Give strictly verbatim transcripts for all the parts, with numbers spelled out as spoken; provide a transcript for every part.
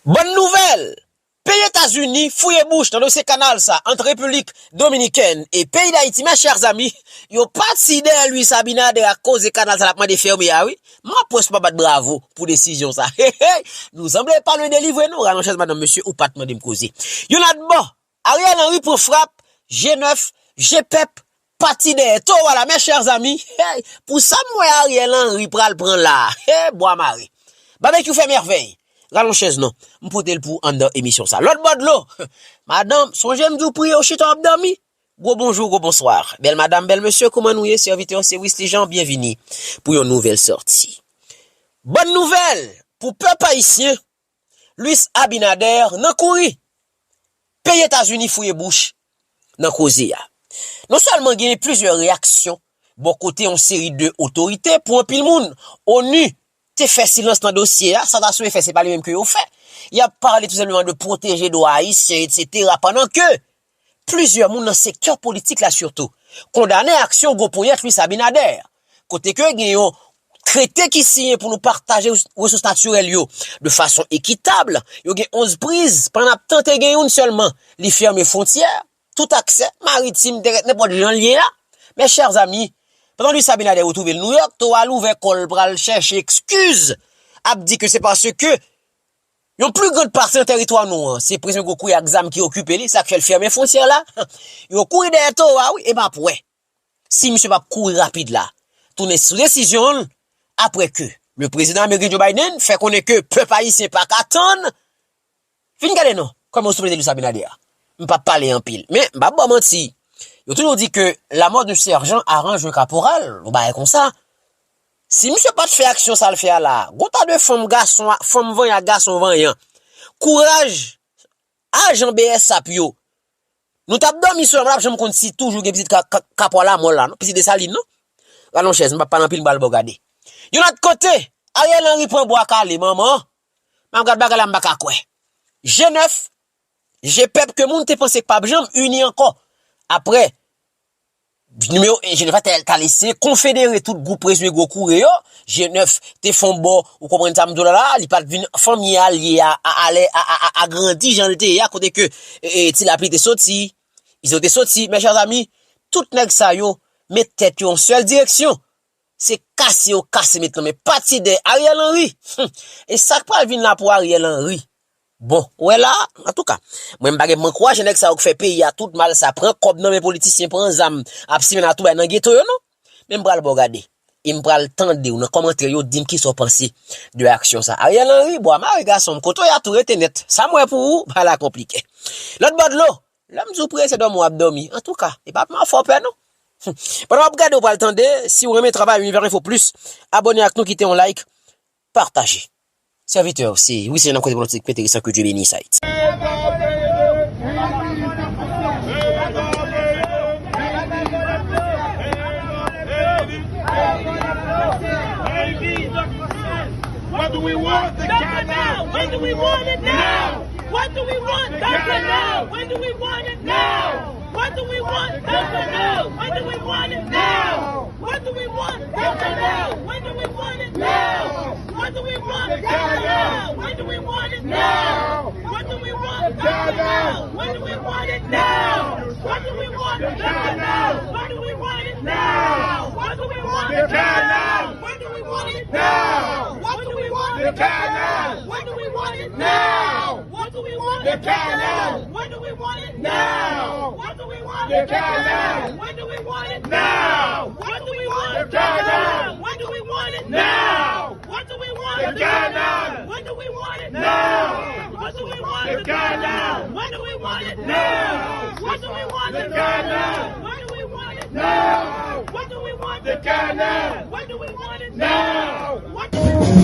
Bòn nouvèl! Peyi Etazini fouye bouch nan dosye kanal sa ant Repiblik Dominikèn e peyi Dayiti, mes chers amis, yo pati dèyè Luis Abinader ak koze kanal sa l ap mande fèmen a wi. M ap pwès pa bat bravo pou desizyon sa. Hey, hey, nou sanble pa lwen delivre non, ralonchèz madanm mesye ou pa t mande m koze. Yon lòt bò, Ariel Henry pran frap, G nèf, G pèp, pati dèyè towa la, mes chers amis. Hey, pou sa m wè Ariel Henry pral pran la. Hey, bwa mare. Babekyou fè mèvèy. Ralonchèz non. M pote l pou anndan emisyon sa. Lòt bò dlo. Madanm, sonje m di w priye w chita w ap dòmi. Gwo bonjou, gwo bonswa. Bèl madanm, bèl mesye, kouman nou ye? Sèvitè se Wisly Jean, byenvini pou yon nouvèl sòti. Bòn nouvèl pou pèp ayisyen, Luis Abinader nan kouri. Peyi Etazini fouye bouch nan koze a. Non sèlman genyen plizyè reyaksyon bò kote yon seri de otorite, pou anpil moun, ONU te fè silans nan dosye a, sa ta swe fè, se pa li menm ke yo fè. Y ap pale tou senpleman de pwoteje dwa ayisyen, etsetera, pandan ke plizyè moun nan sektè politik la sitou kondane aksyon gwo ponyèt Luis Abinader, kote ke gen yon trete ki siyen pou nou pataje resous natirèl yo de fason ekitab. Yo gen onz priz, pandan tan te gen youn sèlman. Li fèmen fwontyè, tout aksè maritim, terès, nenpòt jan l ye a. Mes chers amis, pandan Luis Abinader retwouve l Nouyòk, towa l ouvè kò l pral chèche ekskiz, ap di ke se paske yon pli grann pati nan tèritwa nou an, se prezime gwo kouri ak zam ki okipe li, sa k fè l fèmen fwontyè la. Yo kouri dèyè towa wi, e m ap wè si misye p ap kouri rapid la, tounen sou desizyon l, apre ke le prezidan ameriken Joe Biden fè konnen ke pèp ayisyen pa ka tann. Vin gade non, kòman yo sou plede Luis Abinader a. M p ap pale anpil, men m p ap ba w manti. Yo toujou di ke la mort d'un sergent arrange un caporal, yon bagay konsa. Si misye pa t fè aksyon sa l fè a la, gon ta de fanm gason, fanm vanyan ak gason vanyan, kouraj ajan B S A P yo. Nou t ap dòmi sou la, m p ap janm konn si toujou gen pitit ka, ka, kapwa lamò la, non? Pitit Desalin, non? Ralonchèz, m p ap pale anpil, m pral ba w gade. Yon lòt kote, Ariel Henry pran bwa kale, manman. M ap gad bagay la, m pa ka kwè. G nèf, G pèp ke moun te panse k p ap janm ini ankò. Apre, nimewo en, G nèf la te, t al eseye konfedere tout gwoup prezime gwo kouri yo. G nèf te fè yon bò, ou konprann sa m di w la la, li pa t vin fanmi alye a, a, ale, a, a, a, agrandi jan l te ye a, kote ke, e, e, Ti Lapli te soti, Izo te soti, mes chers amis, tout nèg sa yo met tèt yo yon sèl direksyon. Se kase yo kase met nan men pati dèyè Ariel Henry. Hum. E sa k pral vin la pou Ariel Henry? Bon, ou wè la, antouka, mwen m pa gen pou m ankouraje nèg sa yo k fè peyi a tout mal sa, pran kòb nan men politisyen, pran zam, ap simen atoubay nan geto yo, non. Men m pral ba w gade. E m pral tande w nan kòmantè yo, di m kisa w panse de aksyon sa. Ariel Henry, bwa mare gason m, kote w ye a tou rete nèt. Sa m wè pou ou, bagay la konplike. Lòt bò dlo, lè m di w priye se dòmi w ap dòmi. Antouka, e pa pou m ap fè w pè non. Pandan w ap gade, w pral tande, si w renmen travay Univers Info Plus, abòne ak nou, kite yon like, pataje. Sèvitè, se Wisly Jean nan koze politik enteresan, que Dieu bénisse Haïti. What do we want? The cat now. When do we want it? Now. What do we want? The cat now. When do we want it? Now. What do we want? The cat now. When do we want it? Now. What do we want? The cat now. When do we want it? Now. What do we want? The cat now. When do we want it? Now. What do we want? The cat now. When do we want it? Now. What do we want? The cat now. When do we want it? Now. What do we want? The cat now. When do we want it? Now. What do we want? The cat now. When do we want it? Now. What do we want? The cat now. When do we want it? Now. What do we want? The cat now. When do we want it? Now. What do we want? The cat now. When do we want it? Now. What do we want? The cat now. When do we want it? Now. What do we want? The cat now. When do we want it? Now. What do we want? The cat now. When do we want it? Now. What do we want? The cat now. When do we want it? Now. What do we want?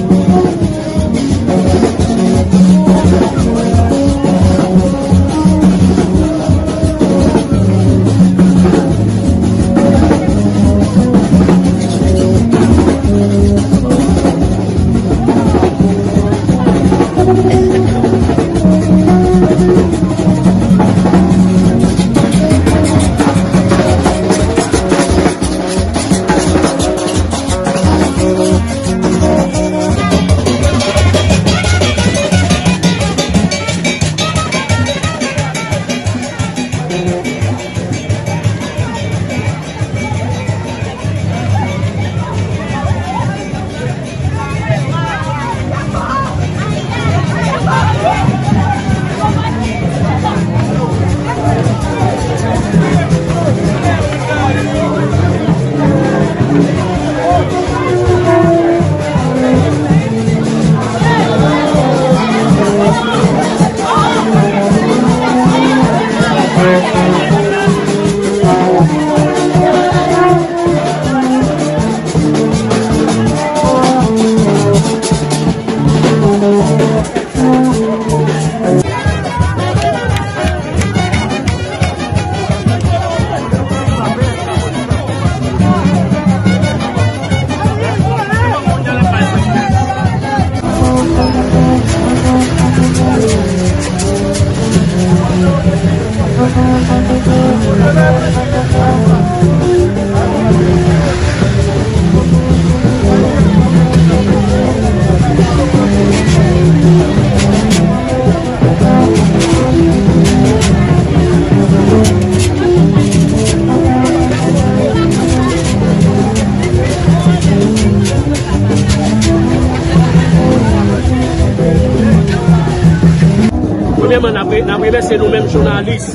N ap re-, n ap remèsye nou menm jounalis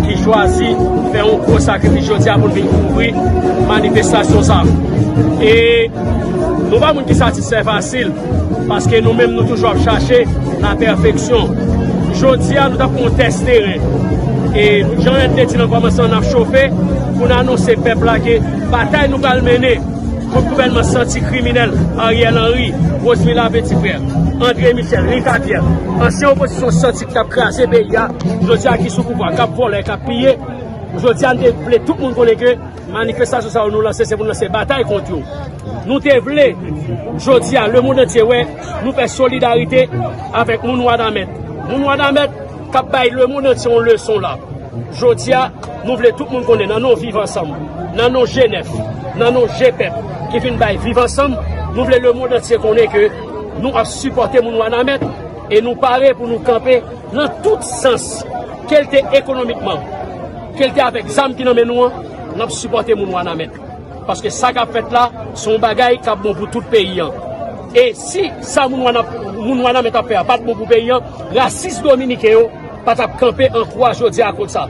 ki chwazi fè yon gwo sakrifis jodi a pou n vin kouvri manifestasyon sa a. E nou pa moun ki satisfè fasil, paske nou menm nou toujou ap chache lapèfeksyon. Jodi a, nou t ap fè yon tès teren. E nou, jan Red te di nan kòmansman, n ap chofe pou n anonse pèp la ke batay nou pral mennen kont gouvènman santi kriminèl Ariel Henry, Rosemila Petit-Frère, André Michel, Ricard Pierre, ansyen opozisyon santi k t ap kraze peyi a, jodi a ki sou pouvwa, k ap vòlè, k ap piye. Jodi a, n te vle tout moun konnen ke manifestasyon sa yo nou lanse, se pou n lanse batay kont yo. Nou te vle, jodi a, lemonn antye wè, nou fè solidarite avèk moun Wanament. Moun Wanament k ap bay lemonn antye yon leson la. Jodi a, nou vle tout moun konnen, nan non Viv Ansanm, nan non G nèf, nan non G pèp ki vin bay Viv Ansanm, nou vle lemonn antye konnen ke nou ap sipòte moun Wanament e nou pare pou nou kanpe nan tout sans, ke l te ekonomikman, ke l te avèk zam ki nan men nou an, n ap sipòte moun Wanament. Paske sa k ap fèt la, se yon bagay k ap bon pou tout peyi an. E si sa moun Wanap-, moun Wanament ap fè a pa t bon pou peyi an, rasis dominiken yo pa t ap kanpe an kwa jodi a kont sa.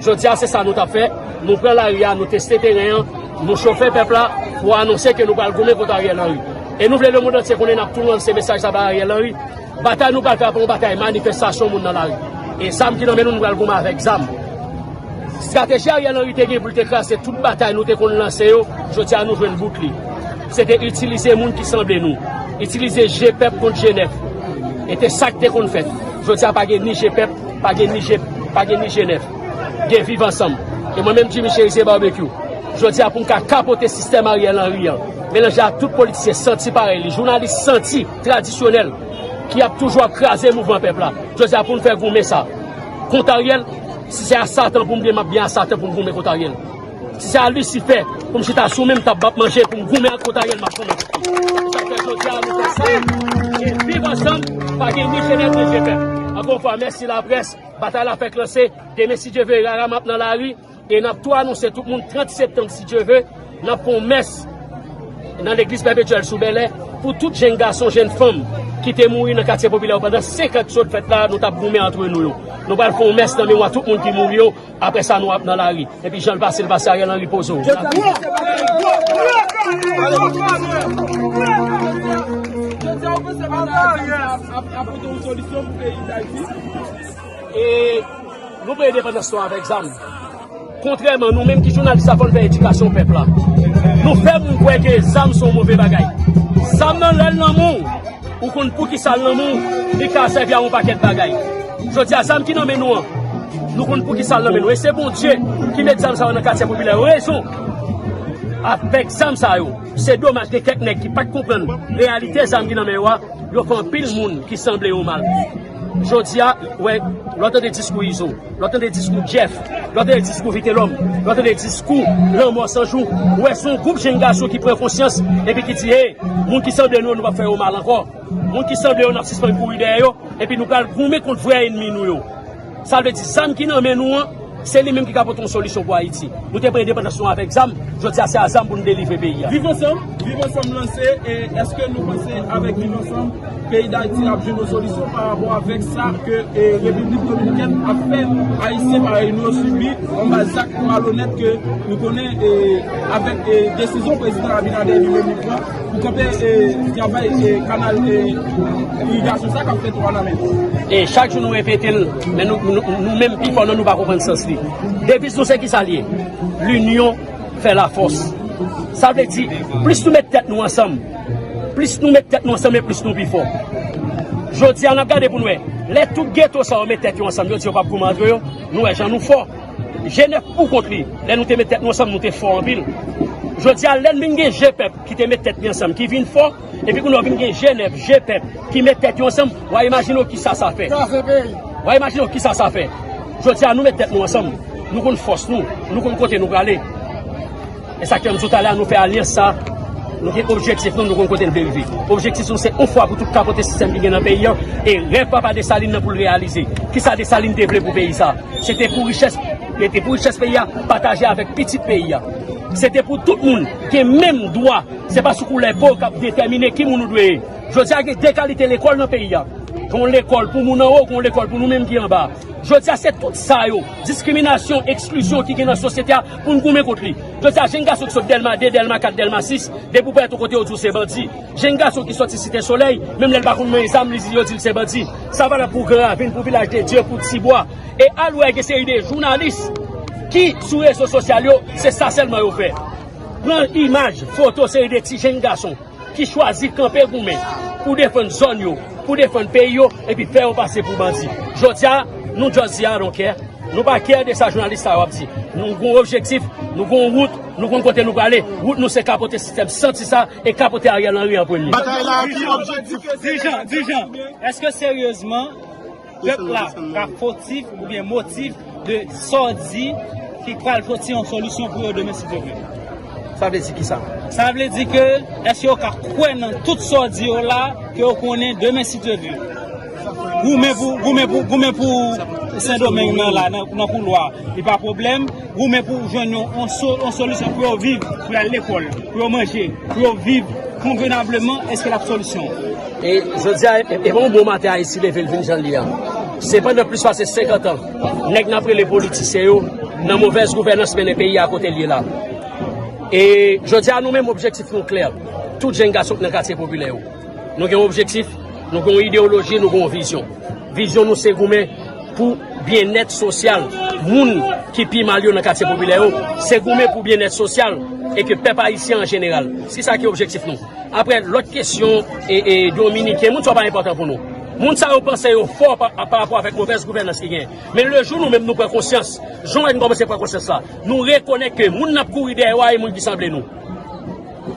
Jodi a, se sa nou t ap fè. Nou pran lari a, nou teste teren an, nou chofe pèp la pou anonse ke nou pral goumen kont Ariel Henry. E nou vle lemonn antye konnen n ap tou lanse mesaj sa bay Ariel Henry. Batay nou pral fè a pa yon batay manifestasyon moun nan lari. E zam ki nan men nou, nou pral goumen avèk zam. Estrateji Ariel Henry te gen pou l te kraze tout batay nou te konn lanse yo, jodi a nou jwenn bout li. Se te itilize moun ki sanble nou, itilize G pèp kont G nèf. E te sa k te konn fèt. Jodi a pa gen ni G pèp, pa gen ni G, pa gen ni G nèf. Gen Viv Ansanm. E mwen menm Jimmy Chérizier Barbecue, jodi a pou m ka kapote sistèm Ariel Henry an, melanje ak tout politisyen santi parèy li, jounalis santi tradisyonèl ki ap toujou ap kraze mouvman pèp la. Jodi a pou n fè goumen sa kont Ariel, si se a Satan pou m byen, m ap byen a Satan pou m goumen kont Ariel. Si se a Lisifè pou m chita sou men m tab m ap manje pou m goumen kont Ariel, m ap goumen kont li. Se sa k fè jodi a nou fè sa. E Viv Ansanm, pa gen ni G nèf ni G pèp. Ankò yon fwa, mèsi laprès. Batay la fèk lanse. Demen, si Dye vle, rara m ap nan lari. E n ap tou anonse tout moun, trant septanm, si Dye vle, n ap fè yon mès nan legliz Pèpetyèl sou Bèlè pou tout jenn gason, jenn fanm ki te mouri nan katye popilè yo pandan senk an k sot fèt la, nou t ap goumen antre nou yo. Nou pral fè yon mès nan memwa tout moun ki mouri yo. Apre sa, nou ap nan lari. Epi jan l pase, l pase, Ariel Henry poze w. Jodi a, w panse batay ap, ap, ap pote yon solisyon pou peyi Dayiti? E nou pran endepandans nou avèk zam. Kontrèman, nou menm ki jounalis la, fò n fè edikasyon pèp la. Nou fè moun kwè ke zam se yon move bagay. Zam nan, lè l nan men w, ou konn poukisa l nan men w, li ka sèvi a yon pakèt bagay. Jodi a, zam ki nan men nou an, nou konn poukisa l nan men nou. E se Bondye ki met zam sa yo nan katye popilè yo. Rezon, avèk zam sa yo, se domaj gen kèk nèg ki pa t konprann reyalite zam ki nan men yo a, yo fè anpil moun ki sanble yo mal. Jodi a, w wè, lè w tande diskou Izo, lè w tande diskou Jeff, lè w tande diskou Vitelhomme, lè w tande diskou Lanmò San Jou, ou wè se yon gwoup jenn gason ki pran konsyans epi ki di, hey, moun ki sanble nou, nou p ap fè yo mal ankò. Moun ki sanble yo, n ap sispann kouri dèyè yo, epi nou pral goumen kont vrè ènmi nou yo. Sa vle di, zam ki nan men nou an, se li menm ki ka pote yon solisyon pou Ayiti. Nou te pran endepandans nou avèk zam, jodi a se a zam pou nou delivre peyi a. Viv Ansanm, Viv Ansanm lanse, e èske nou panse avèk Viv Ansanm, peyi Dayiti ap jwenn yon solisyon pa rapò avèk sa ke, e, Repiblik Dominikèn ap fè Ayisyen parèy nou yo sibi anba zak malonèt ke nou konnen, e, avèk, e, desizyon Prezidan Abinader li menm li pran pou kanpe, e, travay, e, kanal, e, irigasyon sa k ap fèt Wanament. E chak jou nou repete l, men nou, nou, nou menm pi fò nan nou pa konprann sans li. Deviz nou se ki sa l ye? L'union fait la force. Sa vle di, plis nou met tèt nou ansanm, plis nou met tèt nou ansanm e plis nou pi fò. Jodi a, n ap gade pou n wè. Lè tout geto sa yo met tèt yo ansanm, yo di yo p ap goumen antre yo, nou wè jan nou fò. G nèf pou kont li, lè nou te met tèt nou ansanm, nou te fò anpil. Jodi a, lè n vin gen G pèp ki te met tèt li ansanm, ki vin fò, epi kounye a w vin gen G nèf, G pèp, ki met tèt yo ansanm, w a imajine w kisa sa fè. Kraze peyi. W a imajine w kisa sa fè. Jodi a, nou met tèt nou ansanm, nou konn fòs nou, nou konn kote nou prale. E sa k fè m di w talè a, nou fè alyans sa, nou gen objektif nou, nou konn kote n vle rive. Objektif nou se yon fwa pou tout kapote sistèm ki gen nan peyi an, e rèv papa Desalin nan pou l reyalize. Kisa Desalin te vle pou peyi sa? Se te pou richès, se te pou richès peyi a pataje avèk pitit peyi a. Se te pou tout moun gen menm dwa. Se pa sou koulè po w k ap detèmine ki moun ou dwe ye. Jodi a, gen de kalite lekòl nan peyi a. Gen yon lekòl pou moun anwo, gen yon lekòl pou nou menm ki anba. Jodi a, se tout sa yo, diskriminasyon, eksklizyon ki gen nan sosyete a, pou n goumen kont li. Jodi a, jenn gason ki sot Dèlma de, Dèlma kat, Dèlma sis, depi w parèt yon kote, yo di w se bandi. Jenn gason ki sòti Site Solèy, menm lè l pa konn manyen zam, li di, yo di l se bandi. Sa valab pou Gran Ravin, pou Vilaj de Dye, pou Tibwa. E al wè gen seri de jounalis ki sou rezo sosyal yo, se sa sèlman yo fè. Pran imaj, foto seri de ti jenn gason ki chwazi kanpe goumen pou defann zòn yo, pou defann peyi yo, epi fè yo pase pou bandi. Jodi a, nou just di, I don't care. Nou pa care de sa jounalis sa yo ap di. Nou gon objektif, nou gon wout, nou konn kote nou prale. Wout nou se kapote sistèm santi sa e kapote Ariel Henry an premye. Batay la ki objektif? Dijan, Dijan, èske seryezman pèp la ka fotif oubyen motif de sa w di ki pral foti yon solisyon pou yo demen si Dye vle? Sa vle di ki sa? Sa vle di ke èske yo ka kwè nan tout sa w di yo la ke yo konnen demen si Dye vle? Goumen pou, goumen pou, goumen pou Sendomeng nan la, nan, nan koulwa, li pa pwoblèm. Goumen pou jwenn yon, yon so-, yon solisyon pou yo viv, pou y al lekòl, pou yo manje, pou yo viv konvenableman, èske l ap solisyon? E jodi a, e, e pa yon bon maten Ayiti leve l vin jan l ye a. Sepandan, plis pase senkant an, nèg n ap rele politisyen yo, nan movèz gouvènans mennen peyi a kote l ye la. E jodi a, nou menm, objektif nou klè. Tout jenn gason k nan katye popilè yo. Nou gen yon objektif, nou gen yon ideyoloji, nou gen yon vizyon. Vizyon nou se goumen pou byennèt sosyal moun ki pi mal yo nan katye popilè yo, se goumen pou byennèt sosyal e ke pèp ayisyen an jeneral. Se sa ki objektif nou. Apre, lòt kesyon, e, e, dominiken, moun sa yo pa enpòtan pou nou. Moun sa yo panse yo fò pa, pa rapò avèk movèz gouvènans ki genyen. Men lejou nou menm nou pran konsyans, jan w wè n kòmanse pran konsyans la, nou rekonèt ke moun n ap kouri dèyè yo a e moun ki sanble nou.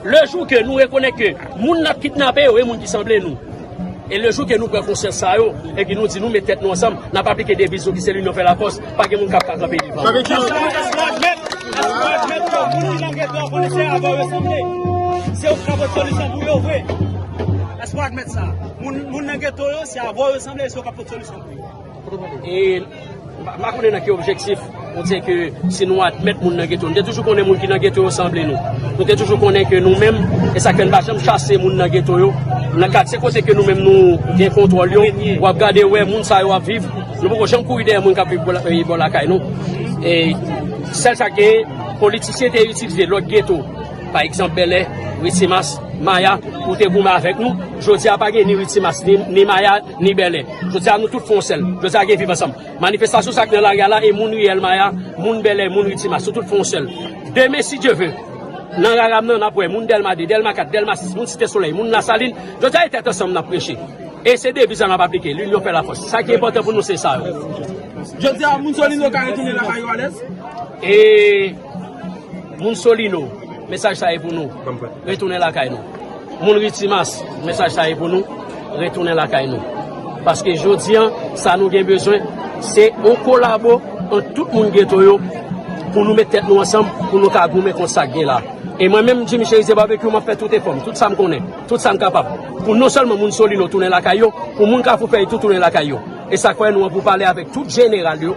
Lejou ke nou rekonèt ke moun n ap kidnape yo e moun ki sanble nou. E lejou ke nou pran konsyans sa yo, epi nou di nou met tèt nou ansanm, n ap aplike deviz nou ki se l'union fait la force, pa gen moun k ap ka kanpe devan nou. Èske w admèt, èske w admèt ke moun ki nan geto a konnen se avè w yo sanble? Se yo k ka pote solisyon pou yo vre. Èske w admèt sa? Moun, moun nan geto yo, se avè w yo sanble, se yo k ap pote solisyon pou yo. E m pa, m pa konnen nan ki objektif ou di ke si nou admèt moun nan geto. Nou te toujou konnen moun ki nan geto yo sanble nou. Nou te toujou konnen ke nou menm, e sa k fè n pa janm chase moun nan geto yo. Nan katye kote ke nou menm nou gen kontwòl yo, w ap gade wè moun sa yo ap viv. Nou poko janm kouri dèyè moun k ap viv bò la-, bò lakay nou. E sèl sa k genyen, politisyen te itilize lòt geto. Pa egzanp, Bèlè, Ritimas, Maya, pou te goumen avèk nou. Jodi a pa gen ni Ritimas, ni, ni Maya, ni Bèlè. Jodi a nou tout fè yon sèl. Jodi a gen viv ansanm. Manifestasyon sa k nan lari a la e moun riyèl Maya, moun Bèlè, moun Ritimas, nou tout fè yon sèl. Demen, si Dye vle, nan rara m nan, n ap wè moun Dèlma de, Dèlma kat, Dèlma sis, moun Site Solèy, moun Lasalin. Jodi a e tèt ansanm n ap preche. E se deviz sa n ap aplike, l'union fait la force. Sa ki enpòtan pou nou se sa yo. Jodi a, moun Solino ka retounen lakay yo alèz? E moun Solino, mesaj sa e pou nou. Retounen lakay nou. Moun Ritimas, mesaj sa e pou nou. Retounen lakay nou. Paske jodi a, sa nou gen bezwen, se yon kolabo ant tout moun geto yo pou nou met tèt nou ansanm, pou nou ka goumen kont sa k gen la. E mwen menm, Jimmy Chérizier Barbecue, m ap fè tout efò m, tout sa m konnen, tout sa m kapab, pou non sèlman moun Solino tounen lakay yo, pou moun Kafou Fèy tou tounen lakay yo. E sa k fè nou an pou pale avèk tout jeneral yo,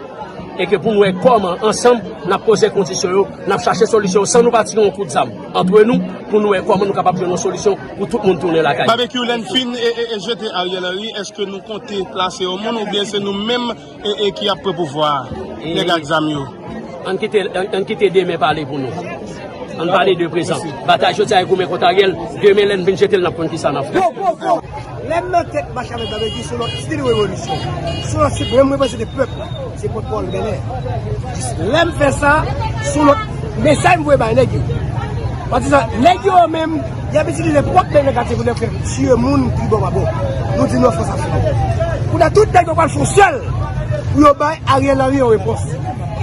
e ke pou n wè kòman, ansanm, n ap poze kondisyon yo, n ap chache solisyon yo, san nou pa tire yon kout zam antre nou, pou n wè kòman nou kapab jwenn yon solisyon pou tout moun tounen lakay yo. Barbecue, lè n fin e, e, e jete Ariel Henry, èske nou konte plase yon moun oubyen se nou menm e, e ki ap pran pouvwa a, nèg ak zam yo? Ann kite, ann, ann kite demen pale pou nou. Ann pale de prezan. Batay jodi a e goumen kont Ariel, demen lè n vin jete l, n ap konn kisa n ap fè. Lè m nan tèt mache avèk Barbecue, se yon lòt stil revolisyon. Se yon lòt stil, mwen, mwen reprezante pèp la. Se pòtpawòl Bèlè. Lè m fè sa, se yon lòt mesaj m voye bay nèg yo. Patizan, nèg yo menm, y ap itilize pwòp nèg nan katye pou nèg fè tiye moun tribò pa bò. Nou di nou an fòs avèk yo. Kounye a, tout nèg yo pral fè yon sèl pou yo bay Ariel Henry yon repons.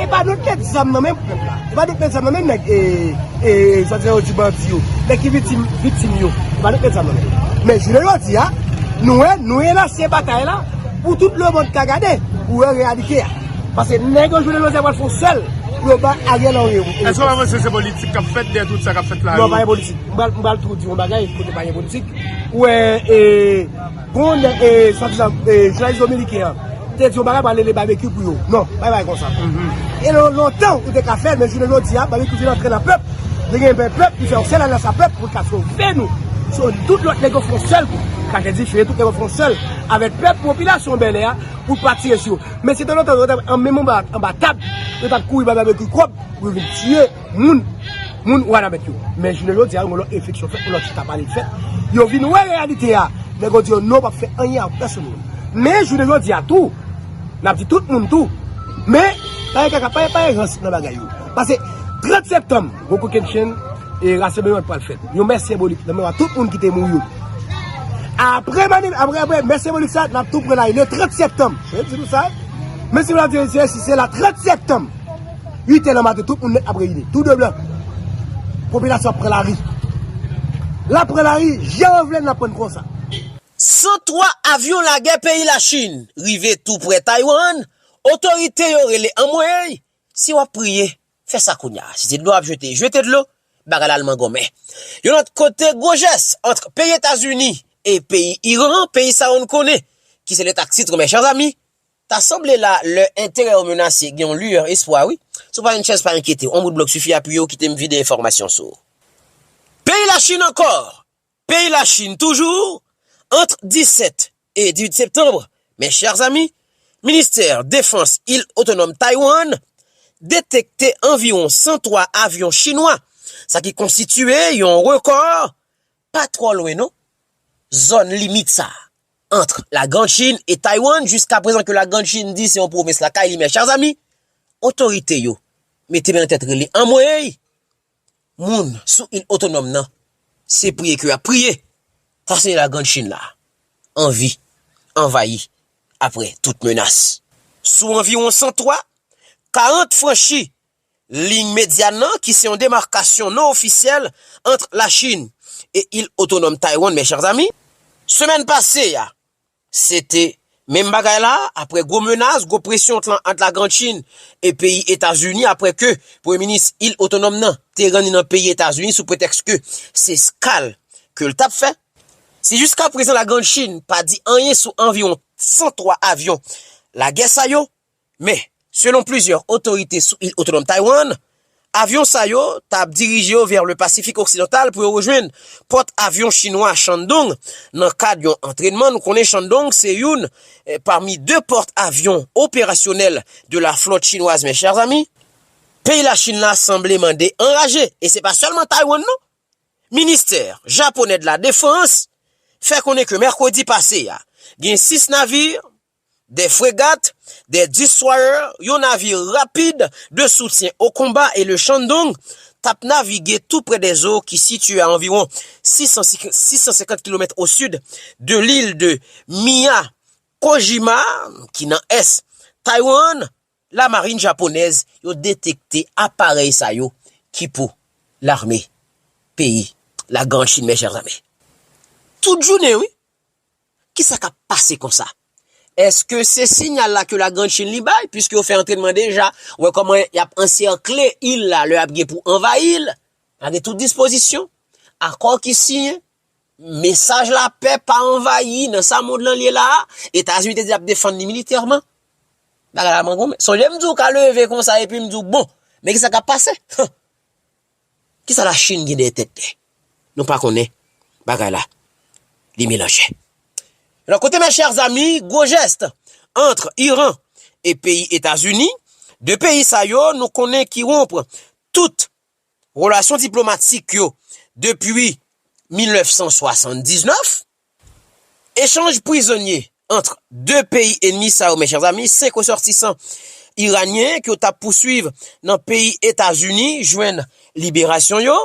E pa nou k met zam nan men pèp la. E pa nou k met zam nan men nèg, e, e, swadizan yo di bandi yo. Nèg ki viktim, viktim yo. E pa nou k met zam nan men yo. Men jounen jodi a, nou wè, nou relansye batay la pou tout lemonn ka gade, pou wè reyalite a. Paske nèg yo jounen jodi a pral fè yon sèl pou yo bay Ariel Henry yon repons. Èske w pa panse se politik k ap fèt dèyè tout sa k ap fèt la yo? Non, pa gen politik. M pral, m pral tou di yon bagay, kote pa gen politik. Ou wè, e, bon, e, swadizan, e, jounalis dominiken an te di yon bagay, pral rele Barbecue pou yo. Non, pa gen bagay konsa. E lon-, lontan, ou te ka fè l, men jounen jodi a, Barbecue vin antre nan pèp. Li gen pèp, li fè yon sèl alyans a pèp pou l ka sove nou. So, tout lòt nèg yo fè yon sèl kou. Chache dife, tout lè yo fè yon sèl avèk pèp, popilasyon Bèlè a, pou l pa tire sou yo. Men si te lontan yo te an menm anba, anba tab, yo t ap kouri bay babekyou kòb pou yo vin tiye moun, moun Wanament yo. Men jounen jodi a, yon lòt refleksyon fèt, yon lòt chita pale fèt. Yo vin wè reyalite a. Nèg yo di yo non, p ap fè anyen ak pèsonn moun. Men jounen jodi a tou, n ap di tout moun tou. Men, pa gen kaka, pa gen, pa gen rans nan bagay yo. Paske trant septanm, gwo kokennchenn, e rasanbleman pral fèt. Yon mès senbolik nan memwa tout moun ki te mouri yo. Apre mani-, apre, apre mès senbolik sa, n ap tou pran lari le trant septanm. Se di nou sa. Men si nou ap di, si se la trant septanm, uit è nan maten, tout moun nèt ap reyini. Tou de blan. Popilasyon ap pran lari. L ap pran lari, jan w vle n ap pran konsa. San twa avyon lagè peyi Lachin rive tou prè Taiwan, otorite yo rele anmwey, si w ap priye, fè sa kounye a. Si se dlo w ap jete, jete dlo, bagay la al mangonmen. Yon lòt kote, gwo jès ant peyi Etazini e peyi Iran, peyi sa yo n konnen, ki se leta k titr, mes chers amis, ta sanble la, lè enterè yo menase, gen yon liyè espwa, wi. Si w pa gen chèz, pa enkyete w, yon bout blòk sifi apiye w, kite m vide enfòmasyon sou ou. Peyi Lachin ankò, peyi Lachin toujou, ant disèt e dizuit septanm, mes chers amis, ministè defans il otonòm Taiwan detekte anviwon san twa avyon chinwa, sa ki konstitye yon rekò pa twò lwen non, zòn limit sa ant la Grande Chine e Taiwan, jiskaprezan ke la Grande Chine di se yon pwovens lakay li, mes chers amis, otorite yo mete men nan tèt rele anmwey, moun sou il otonòm nan, se priye ke y ap priye. Sa se la Grande Chine la, anvi anvayi apre tout menas. Sou anviwon san twa, karant franchi liy medyan nan, ki se yon demakasyon non ofisyèl ant Lachin e il otonòm Taiwan, mes chers amis. Semèn pase a, se te menm bagay la, apre gwo menas, gwo presyon ant la, ant la Grande Chine e peyi Etazini, apre ke premye minis il otonòm nan te rann li nan peyi Etazini sou pretèks ke se eskal ke l t ap fè. Si jiskaprezan la Grande Chine pa di anyen sou anviwon san twa avyon lagè sa yo, men, selon plizyè otorite sou il otonòm Taiwan, avyon sa yo t ap dirije yo vè le Pasifik oksidantal pou yo rejwenn pòt avyon chinwa Shandong nan kad yon antrènman. Nou konnen Shandong se youn, eh, pami de pòt avyon operasyonèl de la flotte chinoise, mes chers amis. Peyi Lachin la sanble mande anraje, e se pa sèlman Taiwan non. Ministè japonè de la defans fè konnen ke mèkredi pase a, gen sis navir, de fregat, de destroyer, yon navi rapid de soutyen o konba e le Shandong t ap navige tou prè de zo ki sitiye a anviwon sis san, sis san senkant kilomèt o sid de lil de Miyakojima, ki nan ès Taiwan. Lamarin japonèz yo detekte aparèy sa yo ki pou lame peyi la Grande Chine, mes chers amis. Tout jounen, wi. Kisa k ap pase konsa? Èske se siyal la ke la Grande Chine li bay, piske yo fè antrènman deja, ou wè kòman y ap ansèkle il la, lè y ap gen pou anvayi l, malgre tout dispozisyon, akò ki siyen, mesaj lapè, pa anvayi, nan sa mond lan ye la a, Etazini te di l ap defann li militèman. Bagay la mangonmen. Sonje m di w ka leve konsa epi m di w, bon, men kisa k ap pase? Kisa Lachin gen dèyè tèt li? Nou pa konnen bagay la. Li melanje. Lòt kote, mes chers amis, gwo jès ant Iran e peyi Etazini. De peyi sa yo, nou konnen ki wonp tout relasyon diplomatik yo depi mil nèf san swasanndiznèf. Echanj prizonye ant de peyi enmi sa yo, mes chers amis, senk resòtisan iranyen ke yo t ap pouswiv nan peyi Etazini jwenn liberasyon yo.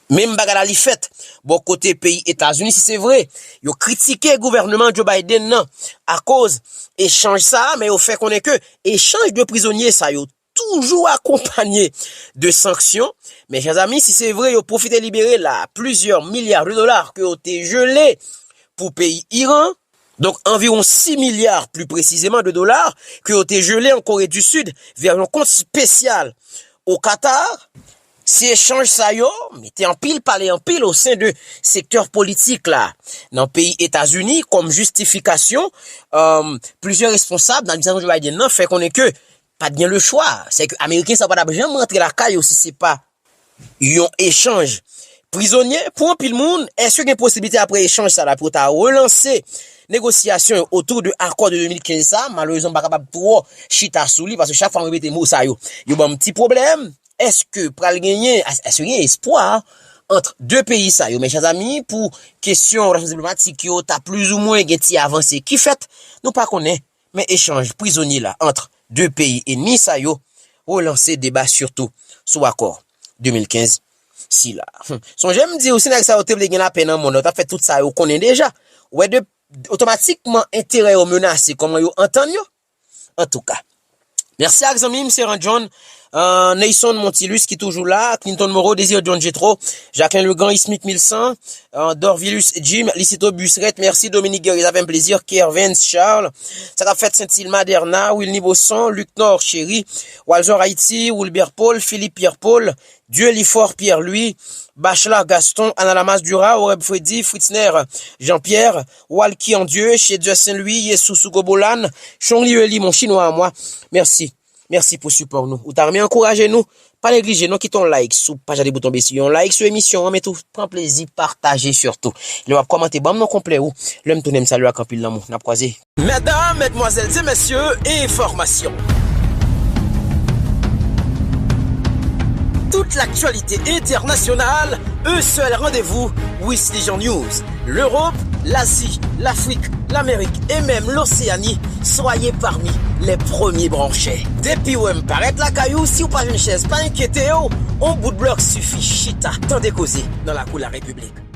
Menm bagay la li fèt bò kote peyi Etazini, si se vre, yo kritike gouvènman Joe Biden nan akoz echanj sa a, men yo fè konnen ke echanj de prizonye sa yo toujou akonpanye de sanksyon. Mes chers amis, si se vre, yo pwofite libere la plizyè milya de dola ke yo te jele pou peyi Iran. Donk, anviwon sis milya, pli presizeman, de dola ke yo te jele an Kore di Sid vè yon kont espesyal o Katar. Si echanj sa yo mete anpil pale anpil o sen de sektè politik la nan peyi Etazini kòm jistifikasyon, euh, plizyè responsab nan administrasyon Joe Biden nan fè konnen ke pa t gen le chwa. Se ke Ameriken sa yo pa t ap janm rantre lakay yo si se pa yon echanj prizonye. Pou anpil moun, èske gen posiblite apre echanj sa la pou yo ta relanse negosyasyon yo otou de akò de de mil kenz sa? Malerezman, m pa kapab twò chita sou li, paske chak fwa m repete mo sa yo, yo ban m ti pwoblèm. Èske pral genyen, èske gen espwa ant de peyi sa yo? Men chè zanmi, pou kesyon relasyon diplomatik yo ta plizoumwen gen ti avanse ki fèt, nou pa konnen. Men echanj prizonye la ant de peyi enmi sa yo relanse deba sitou sou akò de mil kenz sila. Sonje m di w, si nèg sa yo te vle gen lapè nan mond, yo t ap fè tout sa yo konnen deja. Ou wè, de, otomatikman, enterè yo menase, kòman yo antann yo? Antouka. Mèsi ak zanmi m, Seran John, euh, Neyson Montilus ki toujou la, Clinton Moreau, Désir John Jetro, Jacqueline Legrand, Ismic Milsan, euh, Dorvilus Jim, Licito Busrette, mèsi Dominique Guerrier, sa fè m plezi, Kervens Charles, sa k ap fèt Sent Sil, Maderna, Wilny Bosson, Luc Nord Chéry, Walzor Haïti, Wilbert Paul, Philippe Pierre Paul, Dieu Lifort Pierre Louis, Bachelard Gaston, Ana Lamas Dura, Oreb Freddy, Fritzner Jean-Pierre, Walky Andieu, Chedieu Saint Louis, Yesus Hugo Bolan, Chongli Eli, mon chinois à moi. Mèsi. Mèsi pou sipò nou. Ou ta renmen ankouraje nou? Pa neglije non, kite yon like sou paj la depi w tonbe sou yon like sou emisyon an, men tou pran plezi pataje sitou. Lè w ap kòmante, ban m non konplè ou. Lè m tounen, m salye w ak anpil lanmou. N ap kwaze. Mesdames, mesdemoiselles et messieurs, information. Toute l'actualité internationale, un seul rendez-vous, Wislijan News. L'Europe, l'Asie, l'Afrique, l'Amérique et même l'Océanie, soyez parmi les premiers branchés. Depi w wè m parèt lakay ou, si w pa jwenn chèz, pa enkyete w, on bout blòk sifi, chita, tande koze nan lakou Larepiblik.